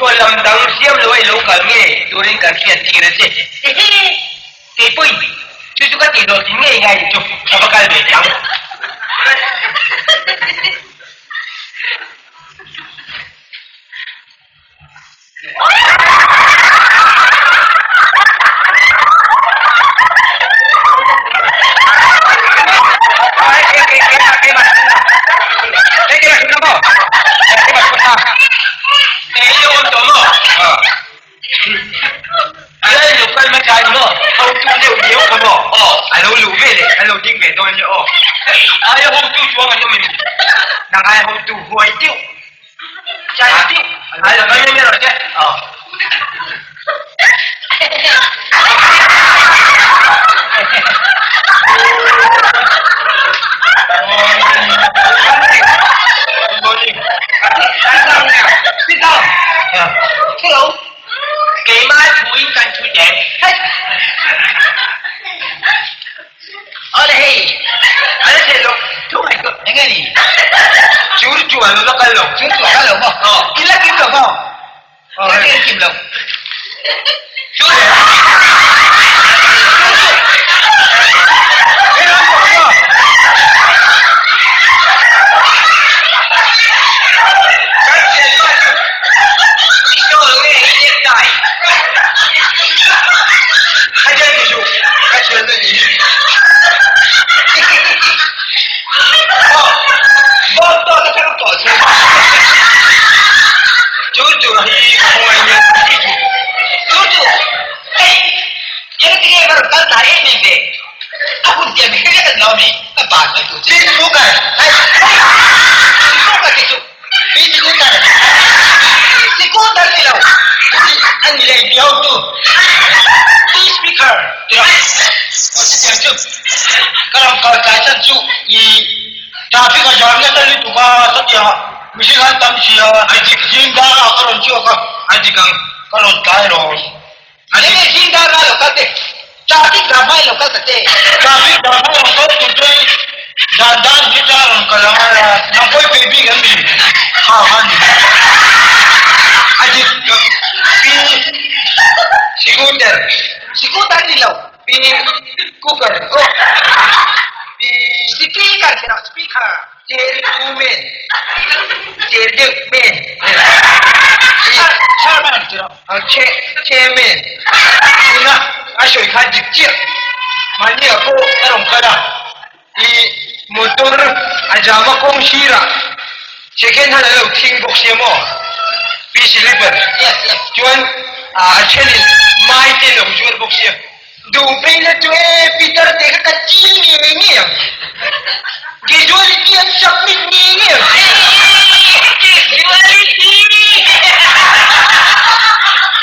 Chhuanlam dang siam lo a i lo kal nge turin kan hriat tir a che. Hehe! Kei pawhin chu chu ka tih hlawhtling ngei ngai ni chu ka va kal ve teh ang. Keimah thuin kan thu teh. Awle hei, ala thei lo, thu ngai chu enge ni? Chur chu alo la kal lo. Chur chu a kal lo maw? I la kim lo maw? I la kim lo. Chur Traffic a jam nasa lutuk a sawtiang ah mihring an tam si a zing dar ah ka rawn chhuak a a dik ang ka rawn tlai rawh Enge zing dar ah lo kal te traffic jam hma in lo kal ta che traffic jam hma rawn kal tur chuan dan dan hi ta rawn kal ang a nang pawi peih bik em ni kha kha ni a dik ka pi scooter scooter ni lo pi cooker oh pi speaker ni lo speaker chairwoman chairman chairman ti lo chairman tuna a sawi kha dik chiah mahni ah pawh a rawn kal a i motor a jam a kawng sirah second hand an lo thing bawk sia maw pi slipper chuan a thenin mai te an lo zuar bawk sia duh phei na chu e Peter te kha ka chil ngei ngei ang casualty an submit ngei ngei ang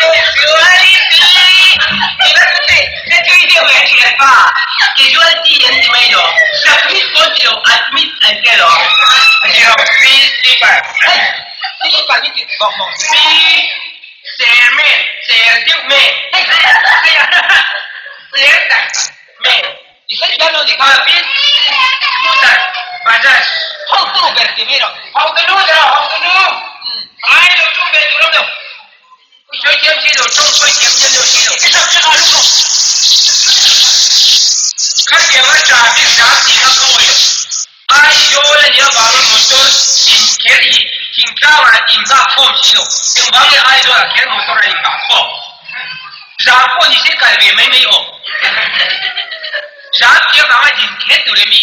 casualty casualty casualty an ti mai lo submit pawh ti lo admit an ti lo a ti lo pi slipper slipper hi ti bawk bawk pi chairman chair deuh me hei chair tak me i sawi hian lo ni kha pi scooter bajaj hotu ber ti mai rawh hotu nu ti rawh hotu nu ai lo tum ve tur awm lo sawi thiam si lo tawng sawi thiam hian lo si lo i sak sak a lu ko khatianga traffic jam tih kha ka awih lo Aizawl a nih avanga motor in kher hi thingtlangah in nghak khawm si lo engvang nge Aizawlah kher motor a in nghah khawm zam pawh ni se kal ve mai mai aw zam tih avanga din kher tur emi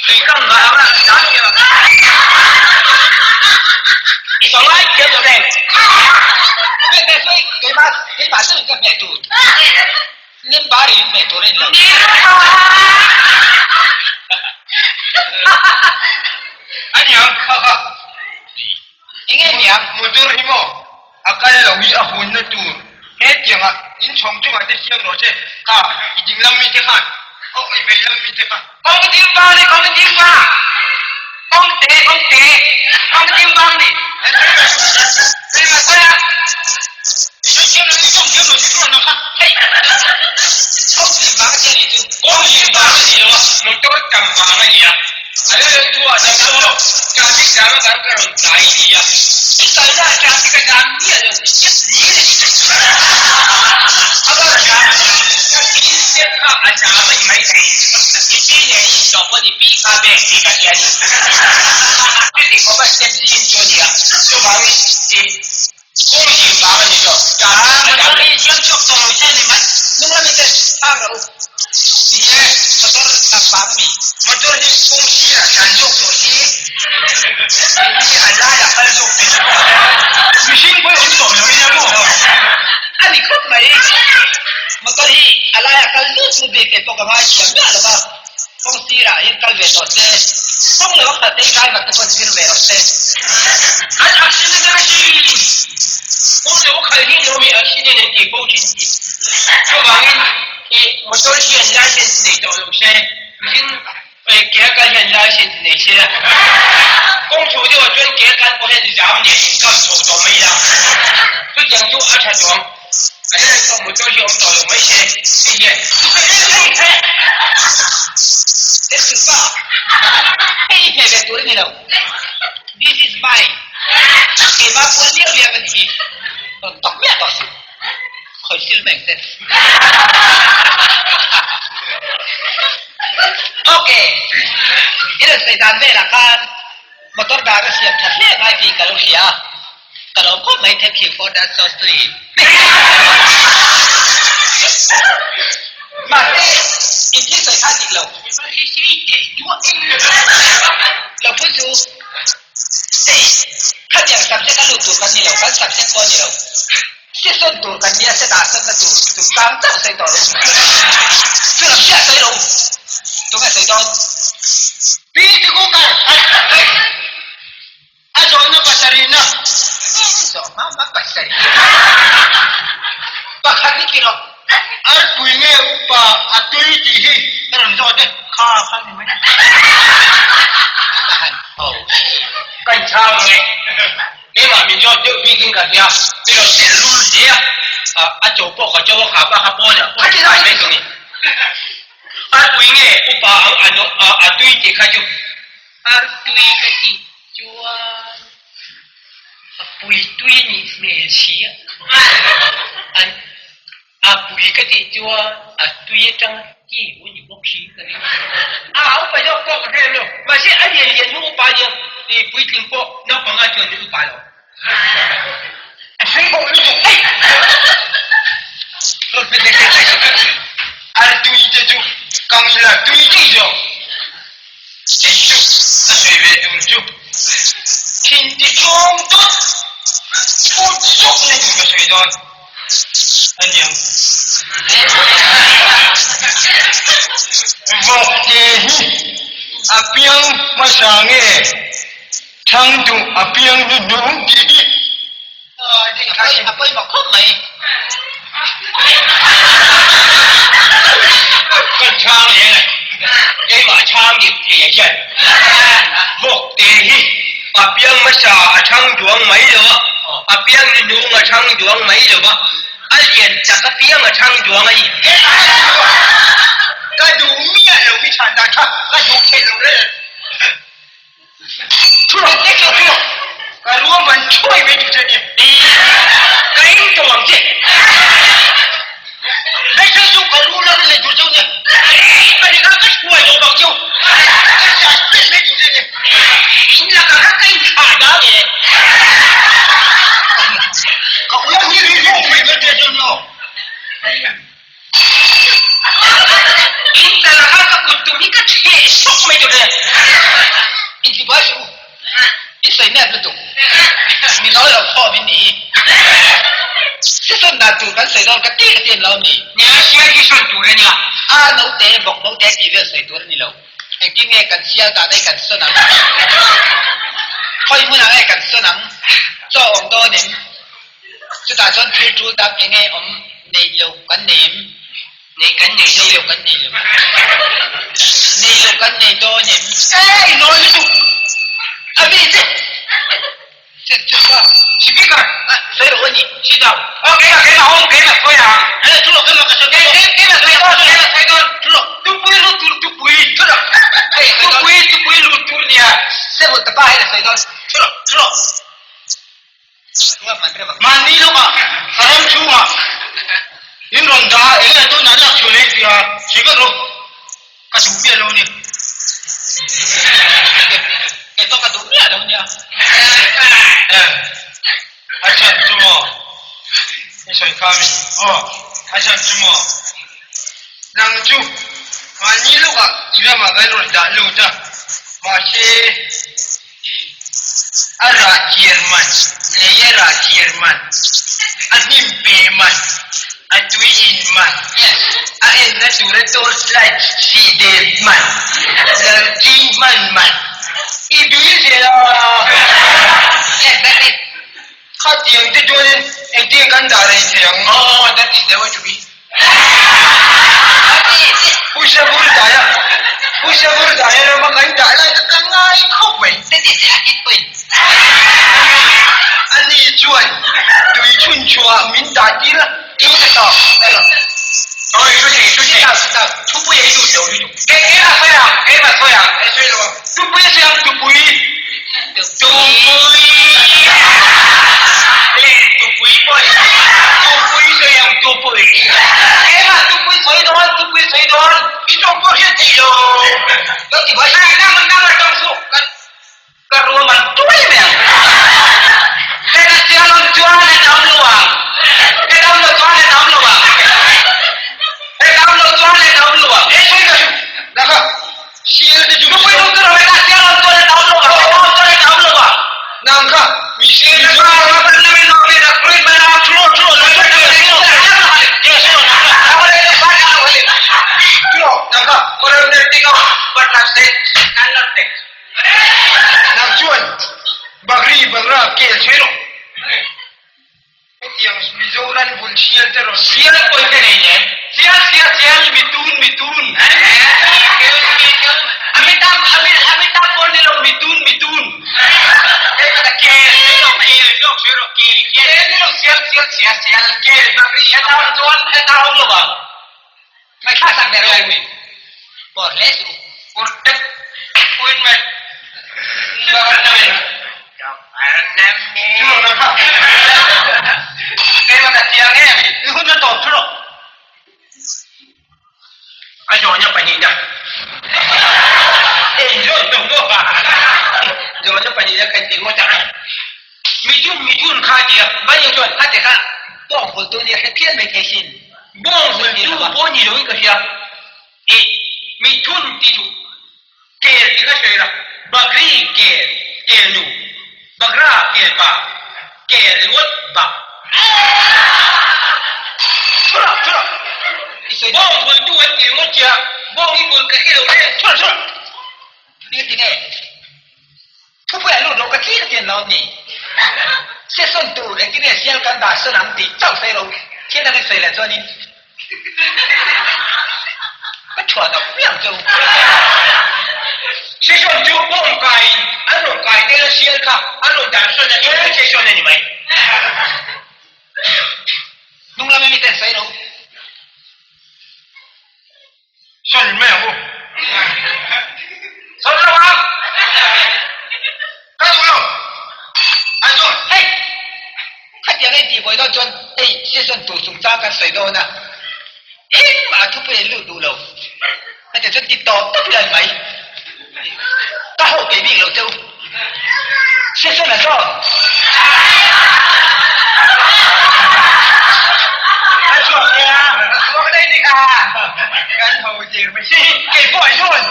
tui ka nghah anga zam tih avanga ka ngai thiam lo reng. Keimah keimah chu ka hmeh tur. Limbar in hmeh tur a ni lo. A niang kha kha. Enge niang? Motor hi maw a kal lo hi a hunna tur hetiang ah in chhawng chungah te siam rawh che kha i ding lam mi te khan aw i vei lam mi te kha. Kawng ding vang ni kawng ding vang kawng te kawng te kawng ding vang ni. Motor tam vang a ni a, a lo lo chu a dang lo traffic jam a kan kar. rawn tlai nia. I kalna a traffic a jam miah lo ni ni le ni. A va jam a jam. Ka thil te kha a jam a ni maithei. I pi nen i intawh pawn i pi kha bank tih ka hria a ni. Chuti khawpa step zim chu a nia. Chuvangin i kawng zim vang a ni zawk. Traffic a jam lo. Motor hi siam chhuak tawh lo che a ni mai. Hnung lami ten chhang rawh u. Ni e. Motor tak vang a mi. Motor hi kawng sirah tlan zawk tawh si. Hi a laiah kal zawk tih chu pawh Mihring pawh hi awm tawh lo nia maw? A ni khawp mai. Motor hi a laiah kal zut zut bik te pawh ka ngaithiam miah lo va, kawng sirah hian kal ve tawh se, kawng lo a khalh te hi driver te pawn zir ve rawh se. An accident a thin. Kawng lo a khalh hi ni awm i accident an tih fo thin tih. Chuvangin i motor hian license nei tawh lo se, mihring Ke a kal hian license nei se a, kawng chho deuhah chuan ke a kal pawh hian zam nen in kam chho tawh mai ila, chutiang chu a tha tawh ang. A rilru pawh motor hi awm tawh lo mai se hei hian. This is pa, hei i hmeh ve tur a ni lo. This is mine. Keimah puan liau liau a ni hi. Rawn tawk miah tawh suh. Khawi sil mai ang che. Ok, i rawn sawi dan velah khan motor dar a siam tha hle ngai tih ka lo hria a, ka lawm khawp mai thank you for that so sweet. Mahse, in thil sawi kha a dik lo. Lo phun chu. Hei, khatiang subject a lut tur kan ni lo, kan subject pawh a ni lo. Season tur kan nia, setah sawnna tur chungchang chauh sawi tawh lo. Chu lam chiah sawi lo, tunge sawi dawn? Pi ti ku kar a zawhna pasarihna. Zawh hma hma pasarih. Pakhat hi ti rawh. Arpui nge upa a tui tih hi ka rawn zawt e. Kha kha ni mai. Ka inchhang ang e. Keimah min zawt deuh bikin ka hria. Mi rawn tel lul hle a, a cho pawh ka cho a kha pa kha pawnah pawh in kai mai ka ni. Arpui nge upa ang a tui tih kha chu. Artui ka tih chuan. A pui tui a nih hmel si a, an a pui ka tih chuan a tui atang chi u ni bawk si ka ring. A upa zawk pawh ka hrem lo, mahse a lian lian nu upa nia, i puitling pawh naupang ah chuan upa lo. A hrei bawk lutuk ei! Artui te chu kang ila tui daih zawk. Kei chu ka sawi ve tur chu thin ti chawng dawt phut zawk na tur ka sawi dawn a niang. Vawk te hi a piang hmasa nge thang duh a piang hnuhnung tih hi A pawimawh khawp mai. Kan chhang leh a, keimah chhang dik thei a hian vawk te hi a piang hmasa a chhang duang mai lo a, a piang ni nung a chhang duang mai lo va, a lian chak a piang a chhang duang a ni. Ka duh miah lo mi chhan dan kha ka duh thei lo reng. Ka ruam an chhuai mai tur che nia. Ka eng tawh ang che. Hei chu chu ka lu lam nei tur cheu nia. Ka ni kha ka chhuai tawh bang cheu. Ka suspend mai tur che nia. In lakah kha ka inthlah dah nge. Ka ui hi ri zawk mai mai tur cheu nia. In tala kha ka kut tum hi ka chheh sawk mai tur e. In ti buai suh u. In sawi nep lutuk. Mi nawi lo khawm in nih hi. Sisawn dan tur kan sawi dawn ka ti ka ti an lo ni. Nia sial hi sawn tur a nia. A naute bawk naute tih vel sawi tur a ni lo. Engtin nge kan sial dan ai kan sawn ang? Khawi hmunah nge kan sawn ang? Chaw awm dawn em? Chutah chuan thil tul dang eng nge awm neih lo kan nei em? Neih kan nei lo. Nei lo kan nei lo. Nei lo kan nei dawn em? Ei, nawi lutuk! A mi che! Che chu ka. Sipi! Speaker. Sawi rawh ani. Sit down. Oh, keimah keimah home keimah sawi ang. Eh, thu rawh keimah ka sawi dawn. Keimah sawi dawn, keimah sawi dawn. Thu rawh. Tupui lut tur tupui. Thu rawh. Hei, tupui tupui lut tur nia. Seven ta pa hei sawi dawn. Thu rawh, thu rawh. Mahni lawkah ka ram chhungah in rawn dah a, enge tunah lak chhuah leh tia hri vek rawh. Ka duh miah lo ni. Kei pawh ka duh miah lo nia. A chhan chu maw? I sawi kha mi? Aw, a chhan chu maw? Nang chu mahni lawkah i ramah kan rawn dah lut a, mahse a rah thiar man, lei a rah thiar man, a hnim pe man, a tui in man, a enna tura torch light sih der man, lalching hman man, i bil zel a. Yes, that is. Khatiang te chuanin engtin kan dah rei thei ang? Oh, that is the way to be. Pusa bur daia Pusa bur daia rama kan dah lai kha ka ngai khawp mai. Ani chuan tui chhun chhuah min dah tir a. Tupui Tupui Le tupui pawh i sawi Tupui sawi ang tupui Keimah tupui sawi dawn tupui sawi dawn I tawng pawh hriat theih lo Lo ti buai Nang nang nang a tawng suh ka ka ruam an tuai mai ang Ka ka sial awm chuan a dam lo ang Ka dam lo chuan a dam lo ang Ka dam lo chuan a dam lo ang E sawi ka chu Naka Sial te chu Nupui nung tur awm sial awm chuan a dam lo ang a dam chuan a dam lo ang. Nang kha mi sial te chu Nang chuan Bagri Bagra kel che rawh. Hetiang Mizoram bul sial te rawn Sial pawi ka nei nen. Sial sial sial mitun mitun. Amitabh Amitabh pawh ni lo mitun mitun. Hei ka kel kel kel zawk sawi rawh kel kel. Kel ni lo sial sial sia sial kel bakri hetah awm chuan hetah awm lo ang. Ngaithla sak ber lai ui. Pawr hle suh. Pawr tek uin mai. Keimah ka chiang em? I hun a tawp thu rawh. A zawhna pahnihna. Ei zawh tawh maw? Zawhna pahnihna kan ti ngawt a. Mithun mithun kha tia Mai chuan a ti kha bawng vultu nia hre phian mai thei sin. Bawng vultu pawh ni loin ka hria. I mithun ti chu kel ti kha sawi la, bakri kel, kel nu, bakra kel pa, kel ringawt bak. Chhura chhura bawng vultu an ti ringawt che a, bawng i vul ka hre lo reng chhura chhura. Ni ti nge? Thupui a lut lo ka thlir chian lo ni. Session tur engtin nge sial kan dah sawn ang tih chauh sawi lo thil dangin sawi leh chuanin ka chhuah deuh piang chu. Session chu bawng kaiin an rawn kai tel a sial kha an rawn dah sawn a chu session a ni mai. Hnung lama miten sawi lo. Sawn mai ang u. Sawn lo ang. Ka duh lo. An duh. Hei! Khatiang a intih buai dawn chuan hei season tur chungchang kan sawi dawn a. Engmah a thupui an lut duh lo. Hetiang chuan ti tawp tawp ila ni mai. Ka ho peih bik lo che u. Season a zawn. A chhuak daih a. A chhuak daih ni kha. Kan ho tir mai si. Kei pawh a zawn.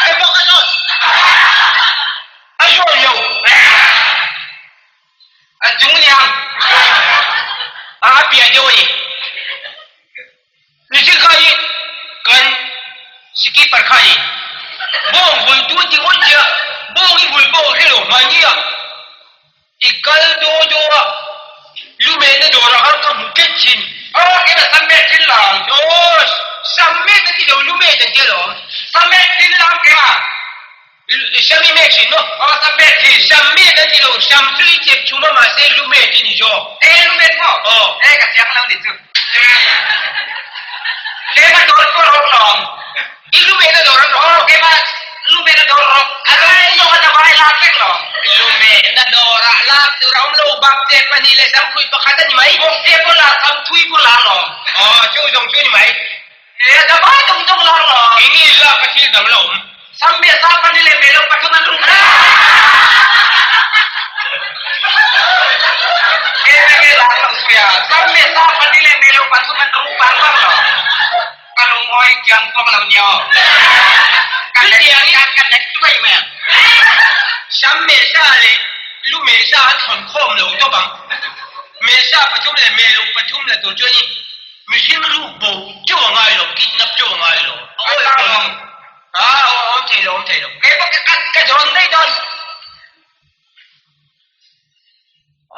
Kei pawh ka zawn. A zawn lo. A chung niang. A piah deuh a ni. Nichil kha hi kan skipper kha a ni. Bawng vultu a ti ngawt che a, bawng i vul pawh a hre lo hmai a, i kal daw daw a, lumenna dawrah khan ka hmu tlat thin. Aw kena Samet thil la ang. Aw Samet a ti lo lumet an ti alawm. Samet thil la ang kema. Shami mek thin maw? Aw Samet thin. Samet an ti lo Sham. Sam chu i chep chhum a mahse lumet i ni zawk. E lumet maw? Aw. E ka chiang lo ni chu. Keimah dawr pawh rawk lawm. I lumet a dawr an rawk. Aw keimah lumet a dawr rawk. A dawr zawng a davai lak vek lawm. Lumet na dawrah lak tur a awm lo bak che pahnih leh sam khuih pakhat a ni mai. Bawk te pawh lak sam thui pawh lak lawm. Aw chu zawng chu a ni mai. E a davai tung tung lak lawm. Eng i lak a thil dang la awm. Sam mia sa pahnih leh melo pathum an ruk. E nge lak lo suia. Sam mia sa pahnih leh melo pathum an ruk par par lawm. Ka lungawi chiang kuang lo nia aw. Ka Chutiangin ka nek tuai mai ang. Sam mehsa leh lu mehsa an thawn khawm lo tawp ang. Mehsa pathum leh mehlo pathum la tur chuan mihring ruk bo teuh a ngai lo, kidnap teuh a ngai lo. A awi Ka awm. A awm thei lo, awm thei lo. Kei pawh ka ka zawn daih dawn.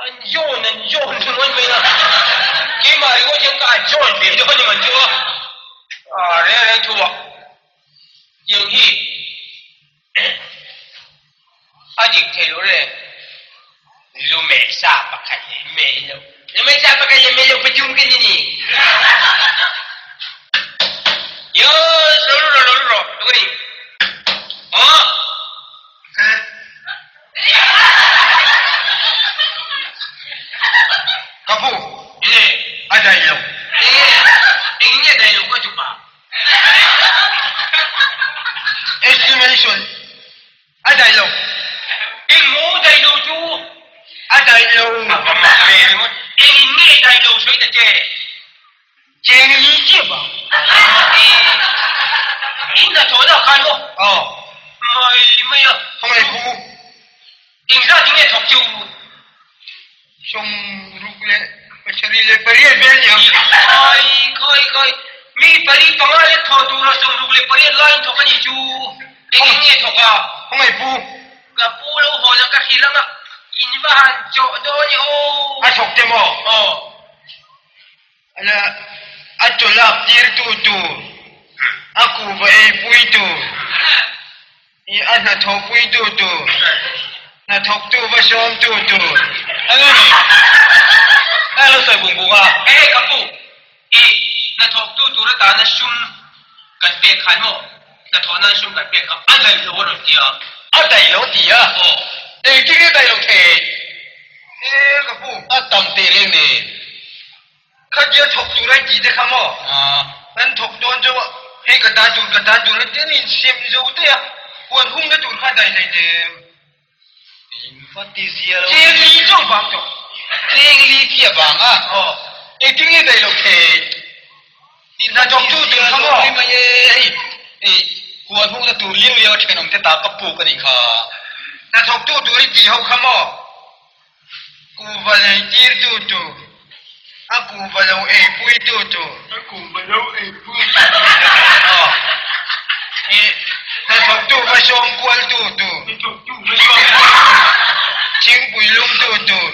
An zawn an zawn ringawt mai a, keimah ringawt hian ka an zawn ve dawn a ni man chu a, a reng reng thu ah tiang hi a dik thei lo re, lu meh sa pakhat leh meh lo, lu meh sa pakhat leh meh lo pathum ka ni ni. Yo, lo lu rawh lo lu rawh, tu ka ni. Aw. Ka pu, a dai lo. Eng nge dai lo ka chu pa? Estimation, a dai lo. Eng maw dai lo chu? A dai lo. Eng nge dai lo sawi ta che? Cheng li chiah bang. In na thaw dah khan maw? Aw. Mai mai a. Khawngaih pu. Engzat in nge thawk chu? Sawm ruk leh pasarih leh pariat vel niang. Khai khai khai. Mi pali panga lek thaw tura 68 laiin thawk a nih chu. Engin nge thawk a? Khawngaih pu. Ka pu lo haw la ka hrilh ang a. In va han chawh dawn e aw. A thawk te maw? Aw. Ala a chaw lak tirtu tur, a kuhva eipuitu, i a hnathawhpuitu tur, hnathawktu va sawmtu tur. Eng nge ni? A lo sawi bung bung a. Ehe ka pu, i hnathawktu tur atana sum kan pek khan maw? Hnathawh nan sum kan pek kha a daih lo a rawn ti a. A daih lo a ti a? Aw. Engtin nge daih lo thei? E ka pu. A tam teh reng nen. Khatia thawk tur a tih te kha maw? Kan thawk dawn chu hei ka dan tur ka dan tur a tia nin sem zo daih a, huan hung na tur kha daih hlei nem. Engva ti zia lo. Cheng li chauh vang tawh. Cheng li chiah vang a? Aw. Engtin nge daih lo thei? Hna thawk tu tur kha maw? Mai e, hei huan hung na tur liau liau a thenawm te ta ka puk a nih kha. Hna thawk tu tur i tih ho kha maw? Kuhva lei tir tu tur, a kuhva lo ei pui tu tur. A kuhva lo ei pui tu tur. Aw. I hnathawk tu va sawm kual tu tur. Hnathawk tu va sawm kual tu tur. Thingpui lum tu tur.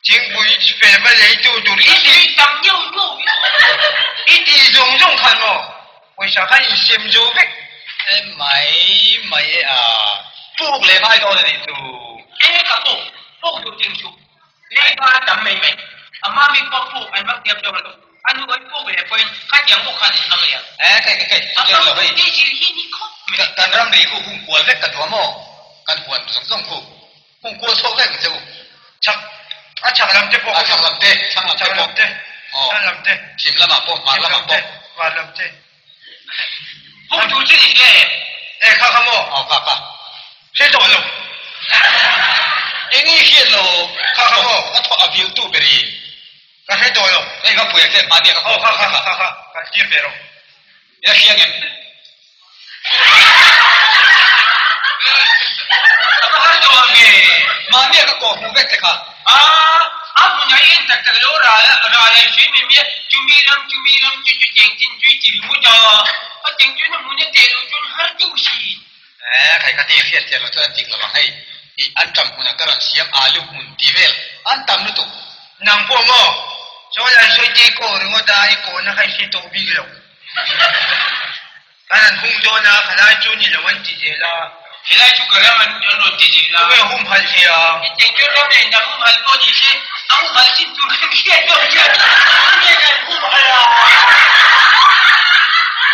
Thingpui fe va lei tu tur. I ti tam neu neu. I ti zawng zawng khan maw? Pawisa khan in sem zo vek. E mai mai e a, puk leh ngai dawn a nih chu. E ka puk, puk duh ting chu leiba a tam mai mai. A mami pawh puk an vak tiam zawk lo. A nu an puk leh pawhin khatiang bawk khan an hmang leh ang. E kai kai kai, A chutiang lo hei. Ti zir hi ni khawp mai. Kan ram ri khu hung kual vek ka duam aw, kan huan zawng zawng khu hung kual chhuak vek ang che u. Chhak, a chhak lam te pawh. A chhak lam te, thlang lam te pawh. Chhak lam te, thlang lam te. Chhim lamah pawh, hmar lamah pawh. Hmar lam te. Puk tu chu ni hle. E kha kha maw? Aw kha kha. Hre tawh lo. Eng nge hriat lo? Kha kha maw? A thawh a vil tu ber i. Ka hre tawh lo. Hei ka pui a che mahni a ka Aw kha kha kha kha kan tir ve rawh. I la hria ngem? A va har tawh ang nge? Mahni a ka kawh hmuh vek che kha. A a hmun a en tak tak lo ral ral ai sui mai mai a, chumi ram chumi ram chu chu cheng chin chui chi ringawt a, a cheng chuan a hmun a teh loh chuan har deuh si. E khai kha ti hriat chian loh chuan an dik lo ang hei i an tam hmunah ka rawn siam alu hmun ti vel an tam lutuk. Nang pawh maw? Chawi an sawi te i kawh ringawt a, i kawhna kha i hre tawh bik lo. Kan han hung dawn a, khalai chu ni lo an ti zel a. Helai chu ka ram an rawn ti zir a. Tunge humhalh hi a? Engtin ram leh hnam humhalh pawh ni se, a humhalh chin tur kan hriat lo hian tunge kan humhalh a?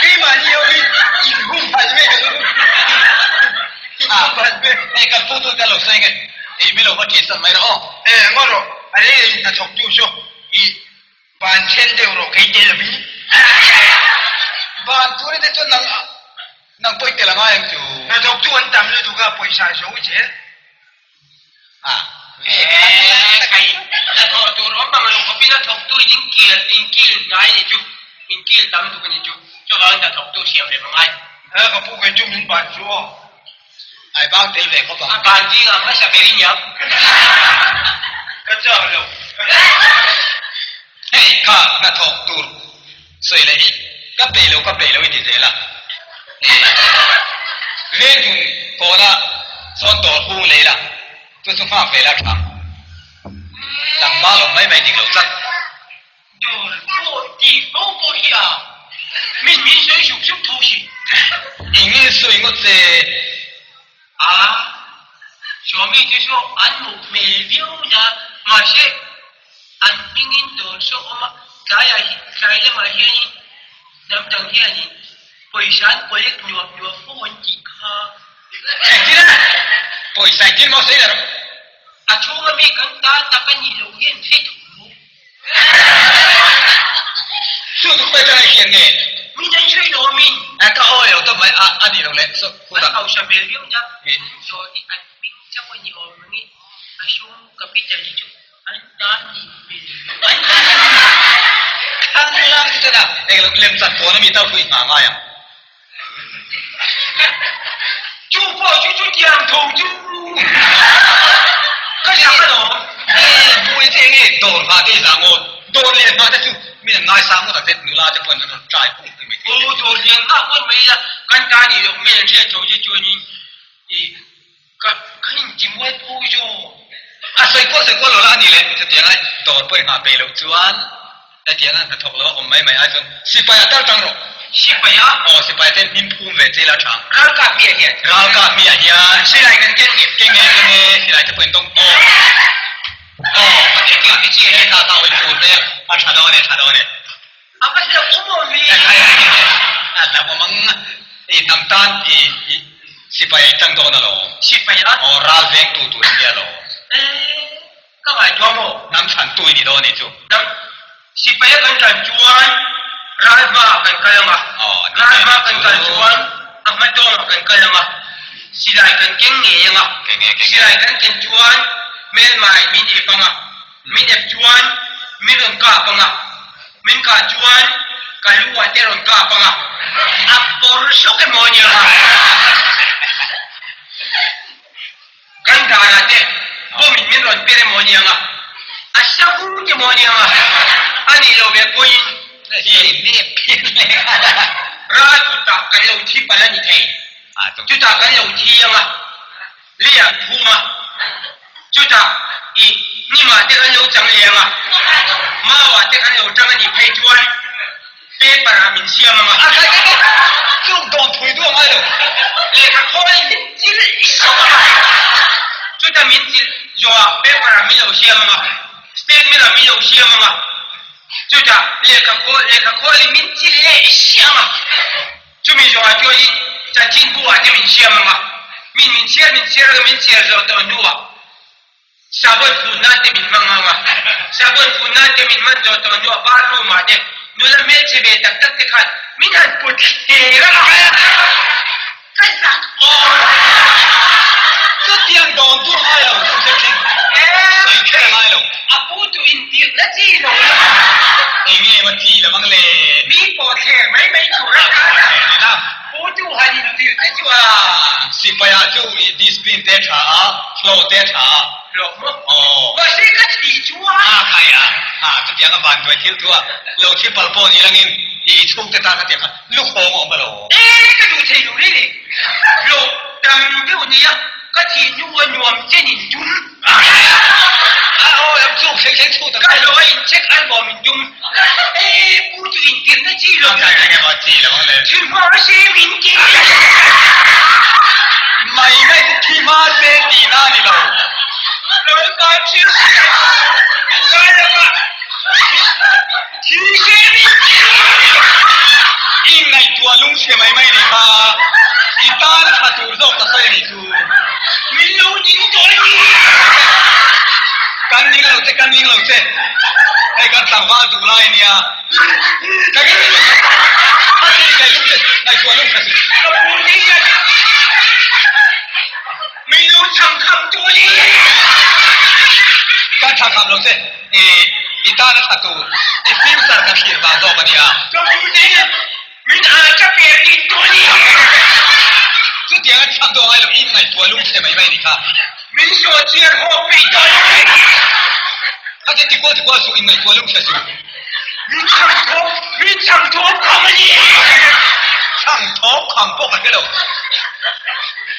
Keimahni ho hi in humhalh ve kan in humhalh ve. Hei kan pu tu ka lo sawi nge, ei mi lo va ṭih san mai rawh aw. E ngaw rawh, a rei in hnathawk tu saw i ban then deuh rawh kei tel lovin. Ban tur te chuan nang Nang pawh i tel a ngai ang chu. Hnathawktu an tam lutuk a, pawisa zo zel. A, Eee, kai hnathawh tur awm ang lo khawpin a thawktu in inkil inkil hnai ni chu, inkil tam tuk a ni chu. Chuvangin hnathawktu siam rem a ngai. He ka pu kei chu min ban chu aw. Ai bang tel ve khawp ang. A ban zingah hmasa ber i niang. Ka chak lo. Hei kha hnathawk tur Sawi leh i ka peih lo ka peih lo i ti zel a. Veng chung kawla sawn dawr hung lei la, chu chu nghak ve la tha. Tlangval awm mai mai dik lo tlat. Dawr pawh tih fo pawh hi a min min sawi suk suk tho si. Engin sawi ngawt che? A, Sawmi te chu an hmuh hmel viau na, mahse An hmingin dawr saw awm a, tlaiah hi tlai lamah hianin hnam dang hianin pawisa an collect nuap nuap fo an tih kha. Engtin a? Pawisa engtin maw sawi la rawh. A chhunga mi kan ta tak a nih loh hian hre thu. Chu chu khawi atanga i hriat nge? Mi dang hre lo amin. A ka awi lo tawp mai a, a nih loh leh saw khutah. An hausa hmel viau na, an dawr hi an hming chauh a ni awm angin a sum capital hi chu An tan nih hmel lo. An thlang lang chu chuan a eng lo lem chan pawn a mi tal pawh i nghah ngai ang. Chu pawh chu chutiang tho chu ka zak alawm. E hmui che nge dawr nghah te i zah ngawt. Dawr lian nghah te chu min an ngaisang ngawt ang che nula te pawhin an rawn try pui pui mai thei. Aw dawr lian nghah pawn mai ila kan tan nih loh hmel an hriat tho che chuanin i Ka ka inti mual pho zawk. A sawi kual sawi kual lo la a ni le. Chutianga dawr pawh i nghah peih loh chuan hetianga hnathawk lo a awm mai mai ai chuan sipai ah tal tang rawh. Sipai ah? Aw sipai te hnim phum ve che ila tha. Ralkap mi ah hian? Ralkap mi ah hian. Silai kan keng nge? Keng e keng e silai te pawh in dawng aw. Aw hetiang te chi ah hian. Kha kha aw in phur vel a tha dawn e tha dawn e. A va hlauhawm awm ve. A hlauhawm ang. I hnam tan i sipai a tang dawn alawm. Sipai a? Aw ral vengtu tur in nia alawm. Eeh ka ngaihtuah maw? Hnam chhantu i ni dawn anih chu. Hnam sipai a kan tan chuan ral hma ah kan kal ang a. Ral hma kan kal chuan a hma tawng ah kan kal ang a. Silai kan keng ngei ang a. Silai kan ken chuan hmelmai min ep ang a. Min ep chuan min rawn kap ang a, min kah chuan ka lu ah te rawn kap ang a, a pawr sawk emaw ania kan dan ah te bomb in min rawn per emaw ania ang a, a sa vut emaw ania ang a, a nih loh ve pawhin ral kutah kan lo thi palh a ni thei, chutah kan lo thi ang a. Lei ah phum a, chutah i hnimah te kan lo chang leng a, mau ah te kan lo tang a nih phei chuan paper ah min siam ang a. A khai teh teh, chung dawn thui duh a ngai lo. Lehkha khawl in min chilh sawk ang a, chutah min chilh zawh ah paper ah min lo siam ang a, statement ah min lo siam ang a, chutah lehkha khawl lehkha khawl in min chilh leh siam ang a. Chumi zawhah chuanin chanchin bu ah te min siam ang a, min min chhiar min chhiar anga min chhiar zawh tawh hnuah sabon fun nan te min hmang ang a, sabon fun nan te min hman zawh tawh hnuah bathroom ah te nula hmelchhe ve tak tak te khan min han put thler a, ka zak aw. Chutiang dawn tur a ngai lo, chu thil thleng sawi kher a ngai lo. A pu tu in tirh na chi lo la. Enge maw chi lo ang le? Mi pawh thler mai mai tur a. Pu tu han in tirh te chu a. Sipai ah chu i discipline te a tha a, hlawh te a tha a. Hlawh maw? Aw. Mahse ka thi chuan. A khai a, a chutiang a vanduai thil thu a, lo thi pal pawh ni langin i chhungte tan kha tiang kha lukhawng a awm alo. E ka duh thei lo reng e. Hlawh tam deuh nia ka thih hnu a nuam chen in tum. Ka hlawh a in check album in tum. E pu chu in tirh na chi lo. Thil hma a sem in ti. Mai mai chu thi hma se tihna a ni lo. Lalpa thil hriat ngai lova thi se ni. I ngaihtuah lungchhe mai mai ni kha i tan a tha tur zawk ka sawi a nih chu. Min lo ding tawh a ni. Kan ning lo che, kan ning lo che. Hei kan tlangval duh lai a nia. Ka pu ni a min lo chhang kham tawh a ni. Ka chhang kham lo che, i tan a tha tur, i future ka thlir vang zawk a nia. Ka pu ni a min a ka per nin tawh a ni. Chutiang a chhang tawh ngai lo, i ngaihtuah lungchhe mai mai a nih kha. Min sawi chiar haw peih tawh a ni. Kha ti tikual tikual suh, i ngaihtuah lungchhe suh. Min chhang thawp, min chhang thawp kham a ni. Chhang thawp kham pawh ka hre lo.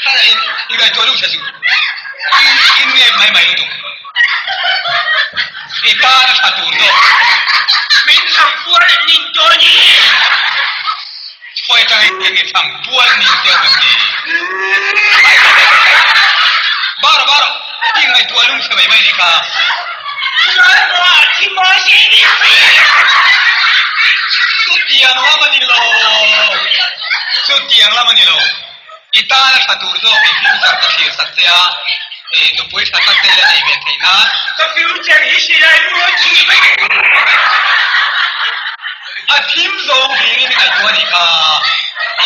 Kha in i ngaihtuah luh che chu. In in nep mai mai lutuk. I tan a tha tur zawk. Min chhang puar nin tawh a ni. Khawi atang in enge chhang puar nin te awm em ni? Baro baro, i ngaihtuah lung chhe mai mai ni kha. Chutiang lam a ni lo, chutiang lam a ni lo. I tan a tha tur zawk i future ka thlir sak che a, i nupui tha tak te i la nei ve theih nan. Ka future hi silai mu a thi mai. A thim zawng hlirin i ngaihtuah a nih kha.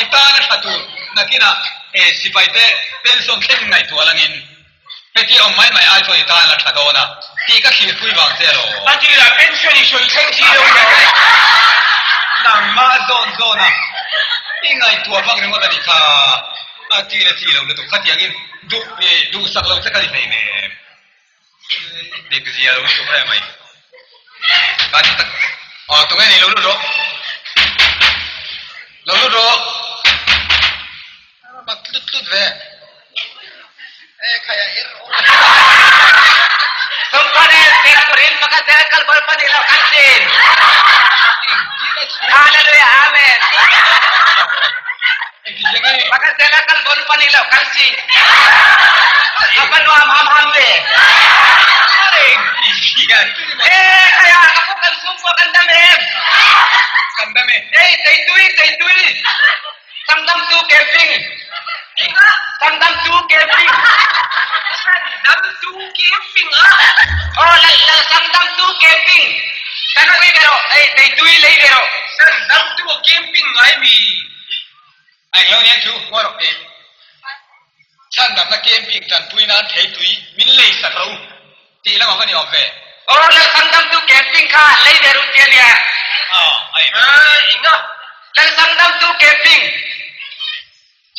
I tan a tha tur nakinah sipai te pension thleng ngaihtuah langin heti awm mai mai ai chuan i tan la tha dawn a tih ka thlirpui vang che elaw? A tirah pension i sawi thleng si lo le. Nangmah zawn zawn a i ngaihtuah vak ringawt a nih kha. A tir a chi lo lutuk khatiangin duh duhsak lo che ka ni hleinem. Dik zia lo lutuk em mai. Ka ti tak. Aw tunge ni lo lut rawh. Lo lut rawh. Mak tlut tlut ve. E khaya er or. Sumphane Serapurin makasera kalbal panilo kansin. Hallelujah Amen. Makasela kalbal panilo kansin. Apa nuam ham ham ve. Eh kaya ako kan sumpo kan dam em. Kan dam e. Ei tei tui tei tui. Sangdam tu camping. Sangdam tu camping. Sangdam tu camping a. Oh la la sangdam tu camping. Kan ui ve rawh. Ei tei tui lei ve rawh. Sangdam tu camping ngai mi. Eng lo nia chu ngawi rawh teh. Chhandamna camping tanpui nan thei tui min lei sak rawh u tih lamah va ni awm ve. Aw Lalsangdamtu camping kha lei ve ru tia nia. Eng a? Lalsangdamtu camping.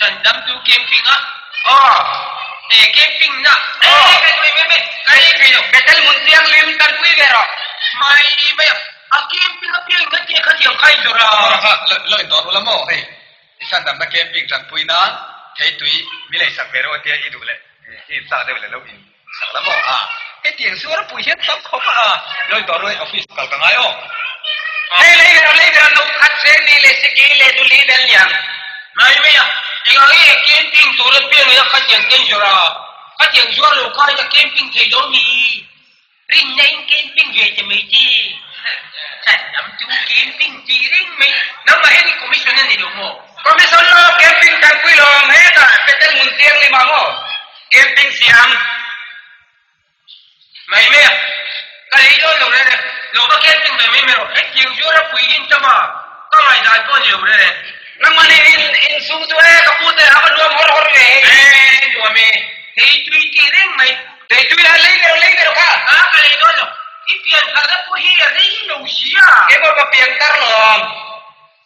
Chhandamtu camping a? Aw. E camping na. Aw. Mai mai mai. Kai thei lo. Bethel hmun thianghlim tanpui ve rawh. Mai mai a. A camping a piang na tia khatiang kha in zawrh a. Kha lo in dawr ula maw hei. I chhandamna camping tanpui nan theitui mi lei sak ve rawh tia i duh leh i in chak deuh leh lo in sak la maw a hetiang chu ropui hian tam khawp a lo in dawr ruai office kal ka ngai aw. Hei lei ber lei ber no khat se ni le siki le duli vel niang. Mai mai a, engah nge camping tur a piang ila khatiang ken zawrh a, khatiang zuar lo kha ila camping thei dawn ni. Rinna in camping ve te mai chi. Chan lam chu camping chi reng mai. Nangmah hian i commission a ni lo maw? Commission lo, camping tanpui lawm hetah Bethel hmun chiang ni mah maw? Camping siam. Mai mai a, ka lei dawn lo rere. Lo va camping ve mai mai rawh. Hetiang chu rapui in tam a, ka ngaihdan pawh a ni lo rere. Nangmah nih in in sung chu e, ka pu te a va nuam hawr hawr ve hei. E nuam e, hei tui tih reng mai. Teitui la lei deuh lei deuh kha. A ka lei dawn lo. I pian thar na pawh hi a rei lo si a. Keimah ka pian tar lawm.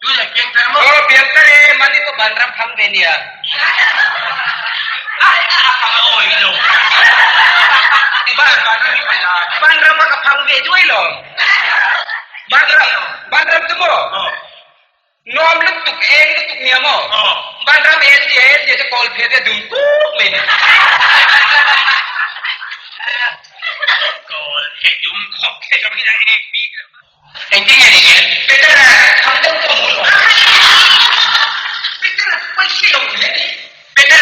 Tui la pian tar maw? Aw pian tar e, mahni pawh vanram phang ve nia. A a phang a awi lo. Vanram hi phang a. Vanram a ka phang ve duai lawm. Vanram vanram chu maw? Nuam lutuk eng lutuk nia maw? Vanram en tia en tia chu kawl phe te dum kuk mai ni. Kawl phe dum khawp khe ram hi a eng bik lo. Engtin nge ni zel? Petera tham deuh pawh hmu lo. Petera pawi hre lo hle ni. Petera.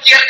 Get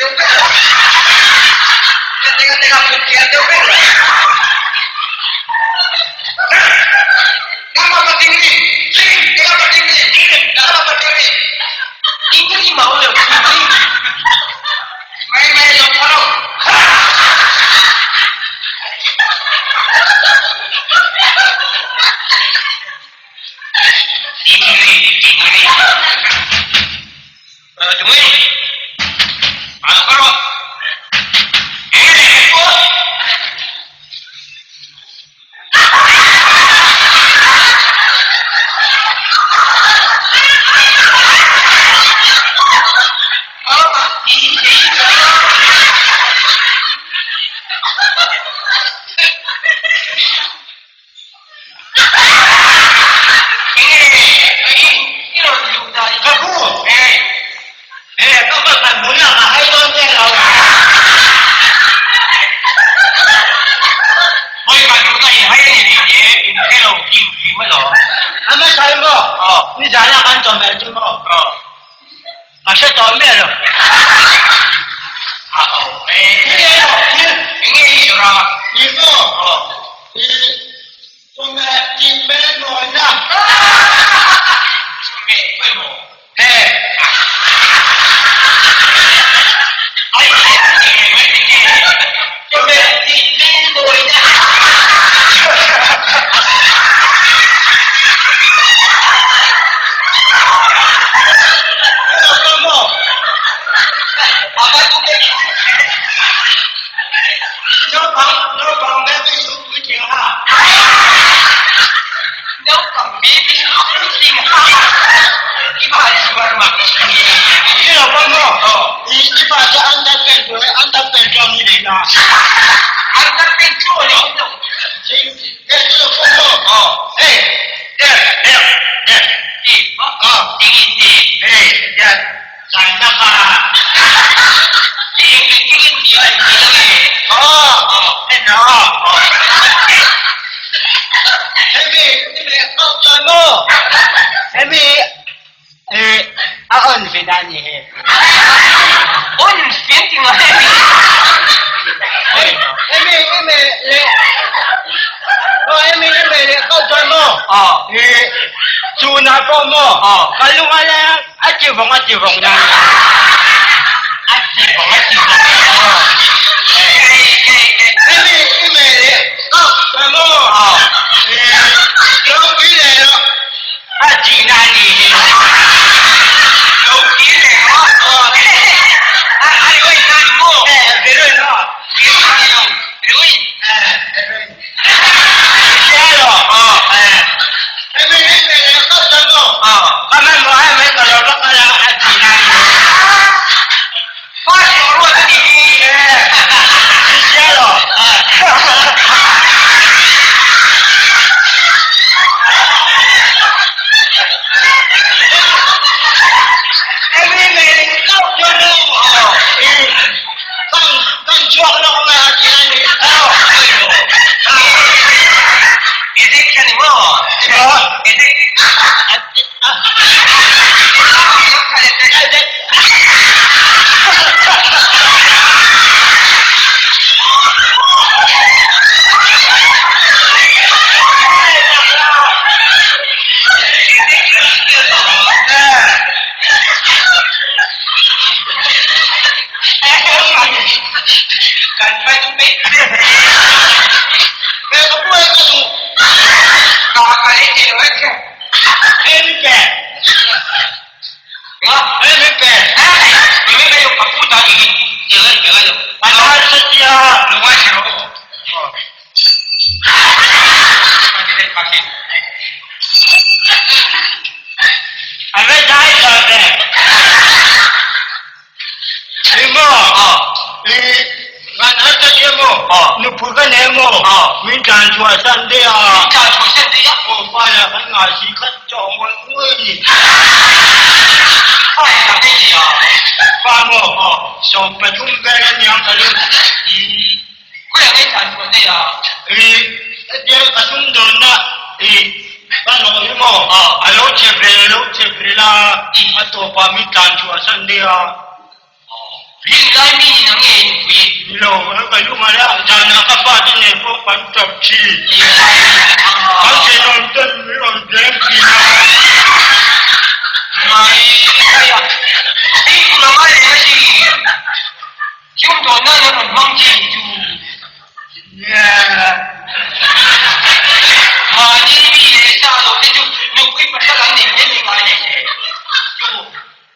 Rin lai mi ni nang nge in pui? Ni lo, ka lung a lak zanah ka pa te nen pawh kan tap thin. Kan thenawm ten min rawn blame thin a. Mai khai a, hei kum a ngai reng a si. Chhung tawn nan a rawn hmang che ni chu. Mahni mi leh sa lo te chu nupui pasal an nei hle mai ngai nei le. Chu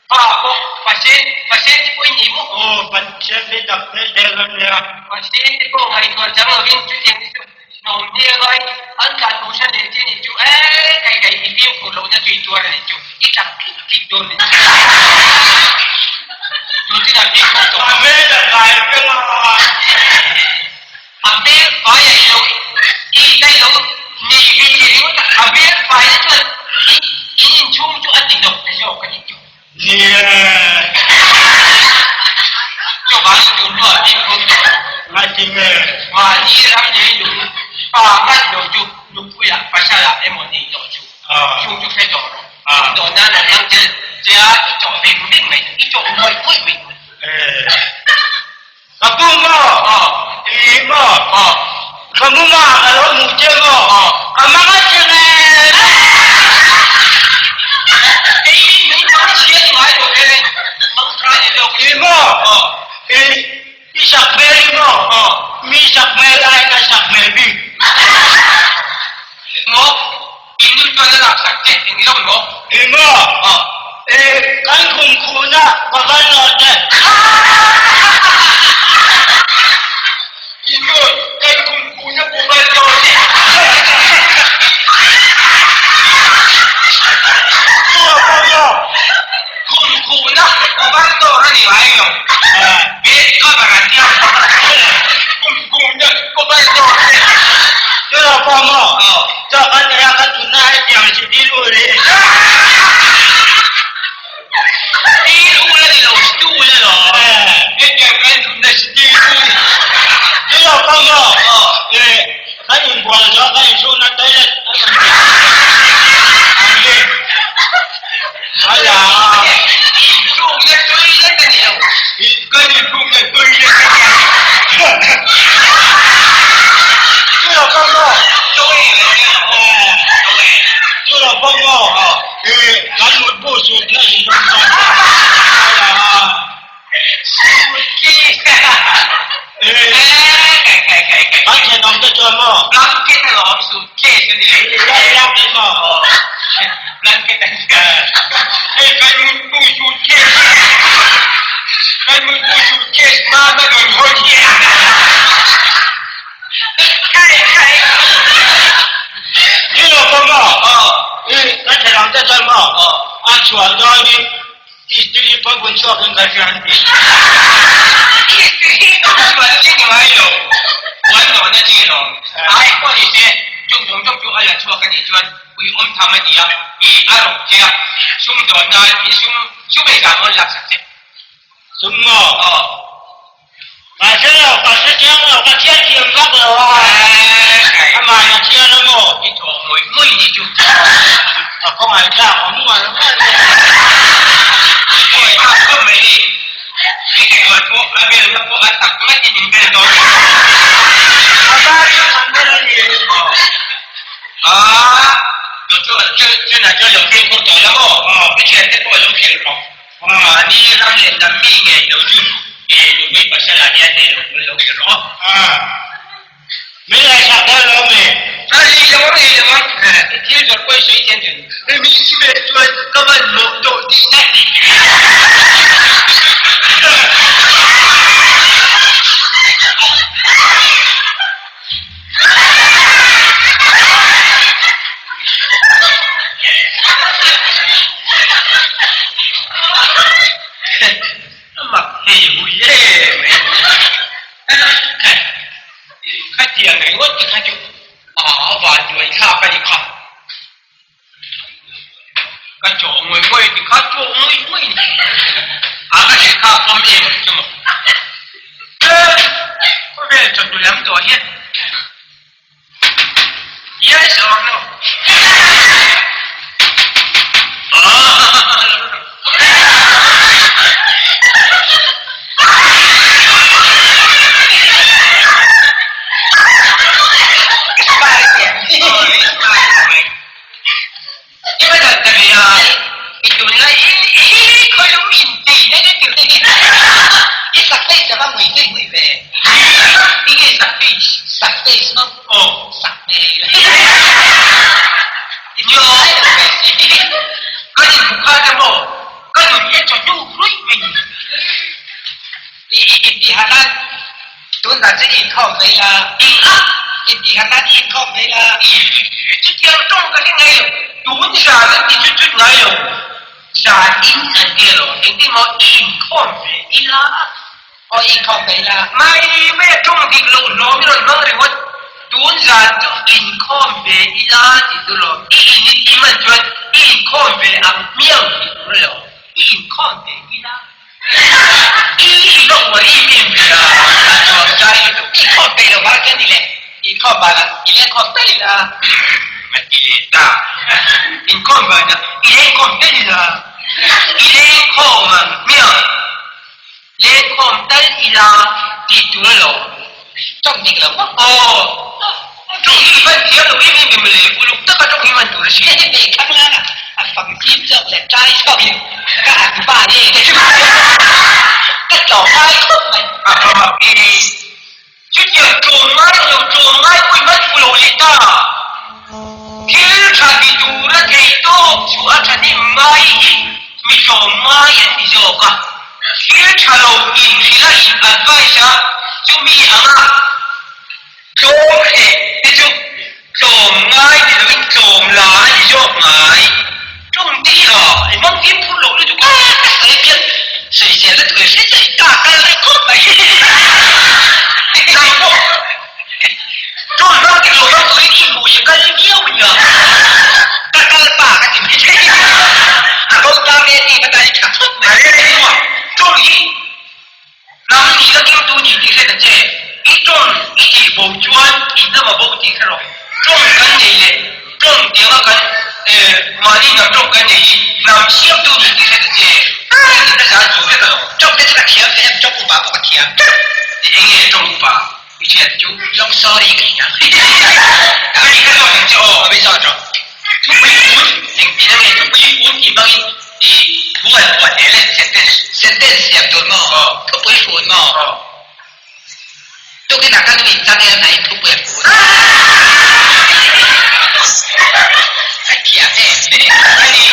pa pawh pasien pasien te pawh i ni maw? Aw pasien te tak hle hle kan nia. Pasien te pawh ngaihtuah chang lovin chutiang te chu hnawm hnial ai an tlan bo hran leh che ni chu e kai kai i fimkhur lohna chu i tuar a ni chu i tak thik thik dawn a ni. Tun chinah fimkhur tawh. A hmel a kai vek a. A hmel fai a ilo i daih lo nei ve ringawt a, a hmel fai na chuan i in inchhung chu a ti hnawk ta zawk a ni chu. Ni e. Chuvangin tun hnuah fimkhur tawh. Ngaihting e. Mahni ram lei lung pa ngat lo chu nupuiah pasalah emaw nei tawh chu. Chung chu hre tawh rawh. Chung tawh nan an hmang tel che a, i chawh veng veng mai i chawh nguai nguai mai. Ka pu maw? I maw? Ka mu ma ka lo hmuh che maw? Ka mang a che nge? I maw? I i sak hmel i maw? Mi sak hmel aiin a sak hmel bik. I maw? I kan khum khuhna ka van nawt e. I maw? Kan khum khuhna ka van nawt e. Khum khuhna ka van nawt a ni ngai lo. Bed cover an tia. Khum khuhna ka van nawt e. Chula pawh maw? Chaw kan nei a, kan thutna hi tiang si dil ul hi. Dil ul a ni lo, stool a lo. Hetiang kan thutna si dil ul. Chula pawh maw? Kan inbual zawh kan inchhungna toilet a awm ve. Ang hi. Ala. Inchhungna toilet a ni lo. Kan inchhungna toilet a ni lo. Chula pawh maw? Chula pawh maw? Kan mutbu sut na in rawn ban. Ala. Kan thenawm te chuan maw? Blanket alawm suitcase a ni. Blanket maw? Blanket a ni. Hei kan mutbu suitcase. Kan mutbu suitcase mama rawn hawn hi. Khai khai. Ni lo pawh maw? Kan thenawm te chuan maw? A chhuah dawnin Istiri pawh vun chhuak in ka hria an ti. Istiri pawh chuan chi ni ngai lo. Puan nawhna chi lo. Ai pawh ni se, chung zawng zawng chu a la chhuak a nih chuan ui awm tham a ni a, i a rawk che a, sum dawn nan i sum sum ei zan awn laksak che. Sum maw? Aw. Ka hre lo, ka hre chiang lo, ka thian thiam vak lo a. Amah in a thian a maw? I thawh ngawih ngawih ni chu. Ka khawngaih thlak awm ngar ngar mai. Khawngaih thlak khawp mai ni. I kekawr pawh a velna pawh a tak ngat in in vel dawn. A var chu kan ber a ni. Aaa, chu chu chunah chuan lo fimkhur tawh la maw? I thiante pawh lo hrilh rawh. Mahni ram leh lam mi ngei lo chu e nupui pasal ah hian nei lo bul lo hrilh rawh. A, min ngaihsak dawn lo mi? A ri lo ang, ri lo ang. I thil zawrh pawh i sawi thiam thin. Mi si ve chuan ka hmanhmawh tawh tihna. Mak hei hui em mai. Khatiang ringawt te kha chu a van duai thlak a ni kha. Ka chawh ngawih ngawih ti kha chawh ngawih ngawih ni. A ka hrilh kha pawm em ang chu maw. Khawvel chawhnu lam tawh hian Yes or no? Kan inhmu khan emaw ka nun hi a chaw hnu ruih mai ni. I intihharh nan tun zan chu i inkhawm ve ila. Eng a? Intihharh nan i inkhawm ve ila. Chutiang tawng ka hre ngai lo. Tun zan an ti chut chut ngai lo. Zan in an ti elaw? Engtin maw i inkhawm ve ila? Aw i inkhawm ve ila. Mai mai a tawng dik loh hlawm i rawn hmang ringawt. Tun zan chu inkhawm ve ila tih tur elaw? I in i ti man chuan i inkhawm ve ang hmiang tih tur elaw? I inkhawm ve ila. I i va uar em em ve a, a chuang zai lutuk. I khawm peih lo vang chuan i leh inkhawm banah i lengkhawm tal ila. A ti leh ta. Inkhawm banah i lengkhawm tal ila. I lengkhawm ang hmiang. Lengkhawm tal ila tih tur alawm. Tawng dik lo maw? Aw. Tawng hi i van thiam lo em em em le, uluk taka tawng hi man tur a si. Hei khang langa a fang chim zawk leh tlai zawkin ka an va e ka tlawm ngai khawp mai. A mak e, chutiang tlawm ngai lo tlawm ngai pawh i man fu lo leh ta. Thil tha ti tura thei tawk chu a thahnem ngai hi mi tlawm ngai an ni zawk a. Thil tha lo inhrilh a in advice a, chumi anga Tlawm hreh te chu tlawm ngai ni loin tlawm la a ni zawk ngai. Tlawm te hi a i hmang fim phur lo lutuk a, ka sawi pian sawi zel lutuk e hre che ka kal reng khawp mai. Nang pawh tlawm hmang ti lo hmang turin i hmui a kal viau nia. Ka kal pa ka ti mai thei. A bo ta ve ti va tan i tha khawp mai. A rel hi maw tlawm hi Nang ni ka kengtu ni tih hre ta che, i tawng i tih bo chuan i hnam a bo tih hre rawh. Tawng kan nei leh tawng tianga kan mahni hnam tawng kan nei hi hnam siamtu ni tih hre ta che, i ti hmasa chu vek alawm. Tawng te chu ka thiam ve em, tawng upa pawh ka thiam. I eng nge tawng upa i hriat chu? Long sorry ka thiam. Ka i ka zawt ang che aw. Ka zawt rawh. Thupui fun engtin a nge thupui fun tih hmangin i thu an phuah hle le sentence. Sentence siam tur maw? Aw. Thupui fun maw? Aw. Tukin ah ka nu in chang em nai thupui a fun. A thiam e. Ani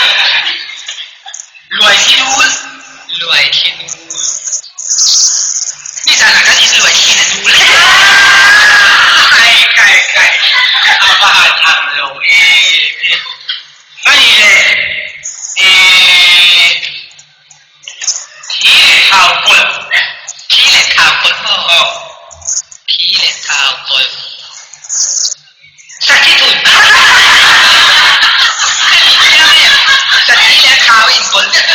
luai thi nul. Luai thi nul. Nizan ah kan in luai thin a nul. Kai kai kai. A va han ang lo em em. Ani le eh thi leh thau pawlh. Thi leh thau pawlh maw? Aw. Thi leh thau pawlh. Sakhi thun. Sakhi leh thau a inpawlh vek.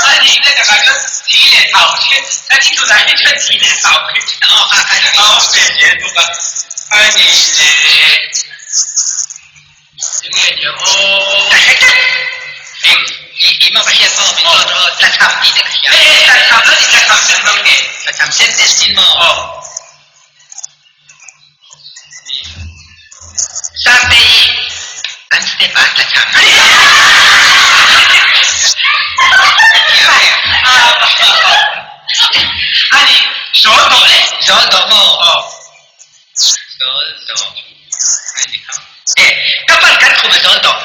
Ani le takah chuan thi leh thau khi sakhi thunah hi chuan thi leh thau khi a awm ve zel bawk a. Ani le enge nia aw. Ka hre tlat. Eng. I i maw ka hriat maw min zawt rawh tlachham tih te ka hria. E tlachham a ni tlachham sen hmang nge. Tlachham sentence tin maw. Aw. Sangte hi an step ah tlachham. Ani zawl dawh le. Zawl dawh maw. Aw. Zawl dawh. E ka pan kan khum a zawl dawh.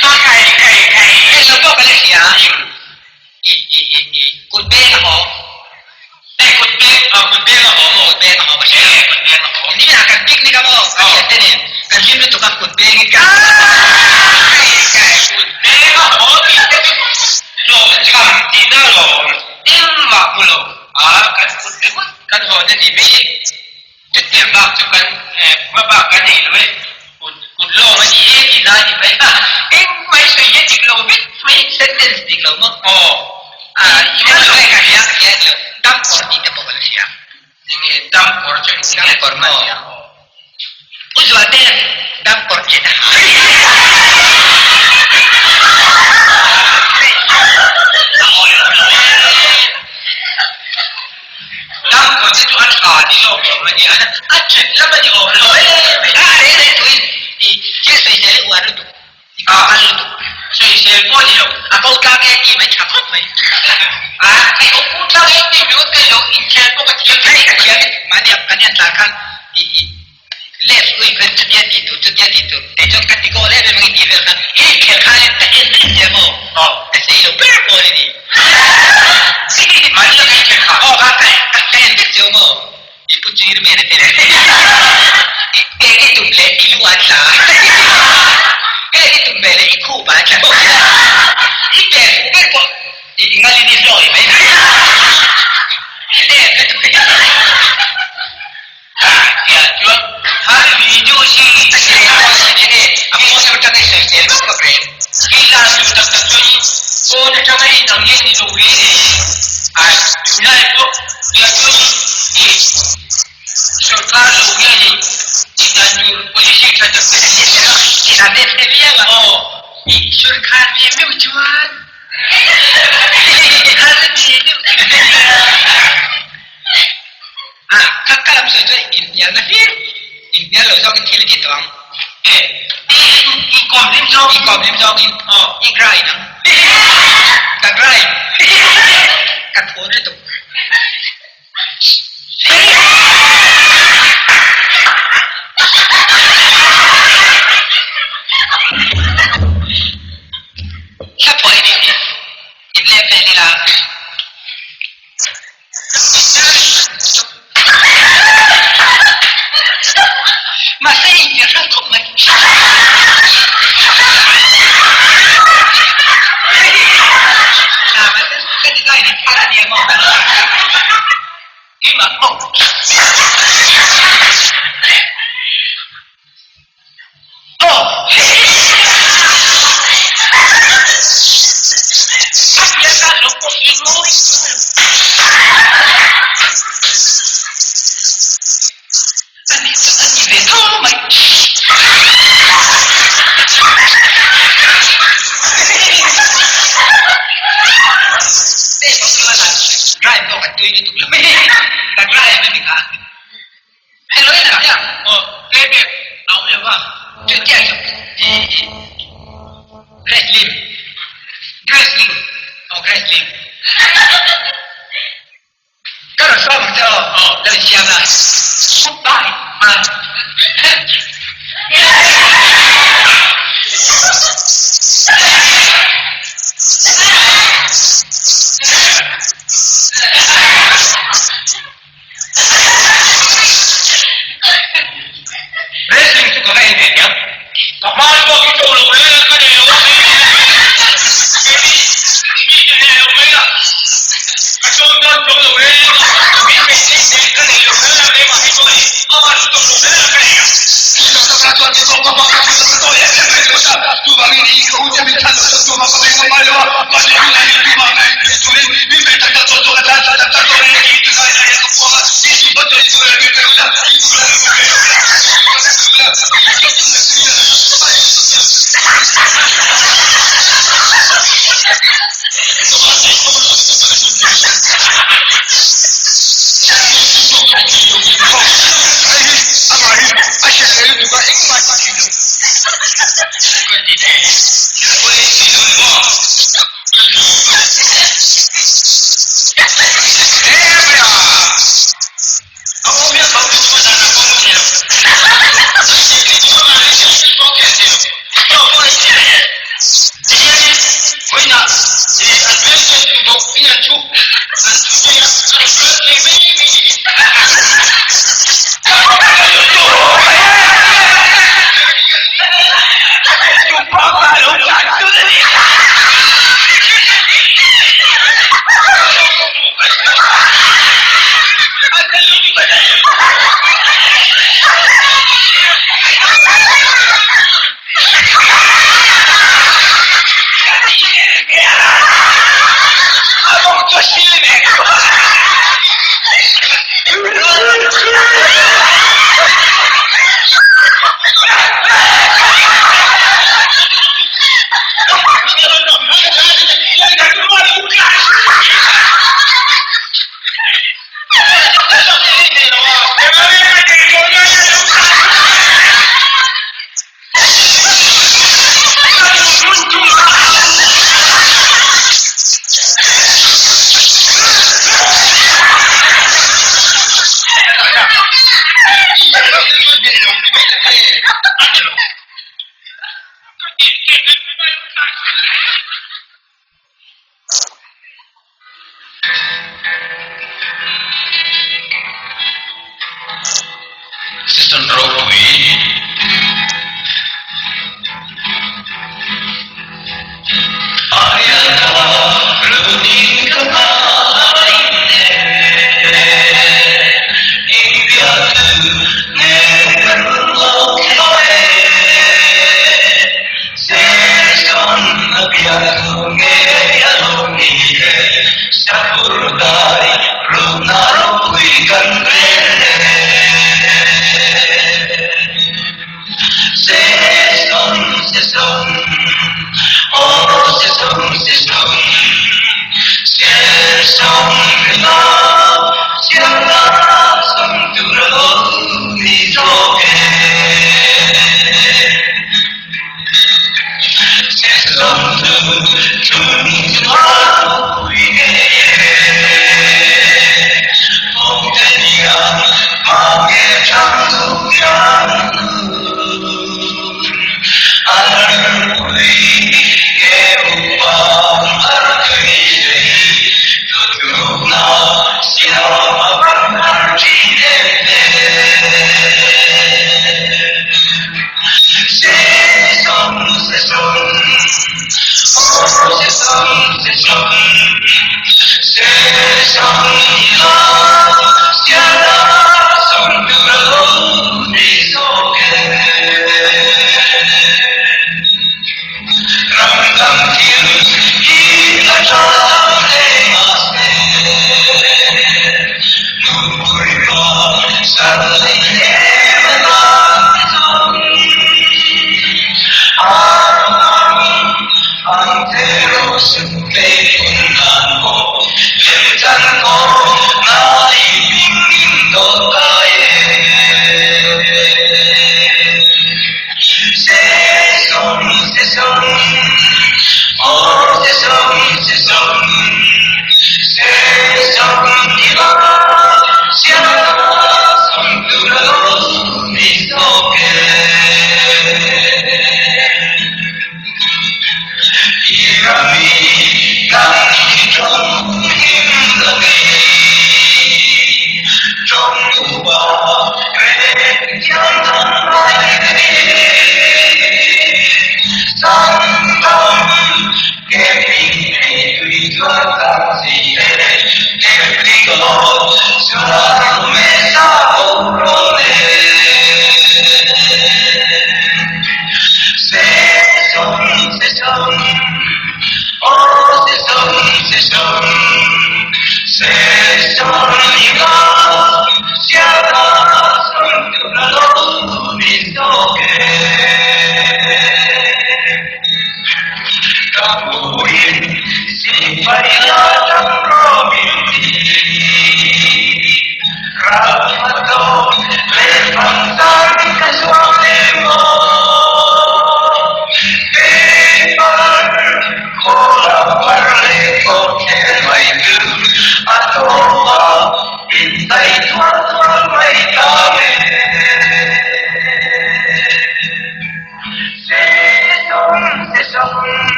A kai kai kai. Englo pawh ka la hria. I i i i kut beng a haw. E kut beng a kut beng a haw maw? Kut beng a haw ka hria. E kut beng a haw. Ni ah kan picnic a maw? Ka hriat te nen kan hlim lutuk a kut beng in kan Kai kai kut beng a haw tih te chu hlawh chham tihna alawm. Engmah hmu lo a kan kut ringawt kan haw te ni mai. Chutiang bak chu kan hma bak kan nei lo e, kut kut lawng a ni e tih lai ni mai a, engmah i sawi hian dik lo vek mai, sentence dik lo maw? Aw, a i man lo e ka hria ka hria lo, dam kawr tih te pawh ka la hria. Enge dam kawr chu engtin nge kawr maw? U Zualte dam kawr chen a ha. Dam kawr te chu a tha ni zawk awm a ni a, a chen lam a ni awm lo e mai. A reng reng tuin i thil sawi zel i uar lutuk. A kal lutuk. Sawisel pawh ni lo. A ko tlang e tih mai tha khawp mai. A hei o pu tlang e tih ringawt ka ni lo, inkhel pawh ka thiam Hei ka thiam in mahni ah kan hian tlan khan i i left wing khan chutia tih tur chutia tih tur kei chuan ka ti kawl em em ang i tih vel khan i inkhel khan in ka en reng che maw? Ka sei lo ber pawl i ni. Mahni ah ka inkhel kha. Aw kha ka ka en vek che u maw? I pu chu irmen a ti reng. I pek i tum leh i lu a tla. Pek i tum ve leh i khup a tla. I pek fuh ber pawh i ngal in i hlawi mai. I let lutuk. Ha tia chuan har video si. A si reng pawh si enge a phone atang i sawisel vak vak reng. I la duh tak tak chuan in phone atanga in ang nge ni lo ve e. Ai tunlai pawh tia chuan in i sorkar lo hian in tih dan tur policy tha tak tak a siam a. Tih dan te hre viau a. Aw. I sorkar ve meuh chuan har ve deuh. A kha ka lam sawi chuan inhnialna hlir, inhnial lo zawkin thil i ti tawh ang. E, i inkawm hlim zawngin. Inkawm hlim zawngin. Aw. I grind ang. Ka grind. Ka thawn lutuk. Thla phuah in inlem vel ila. Mahse i inhnial hrat khawp mai. Mahse ka design hi thar a nia maw? Keimah maw? Wrestling chu ka va en ve thiam. Ka hma pawh hi cho lo reng a, ka nei lo a Keini mi chu nei lo mai a, ka chawn dawn chuang lo reng a, min beih theih theih ka nei lo reng a, keimah hi chuan amah chu chawn lo reng a ka nei a. Season ropui.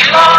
心。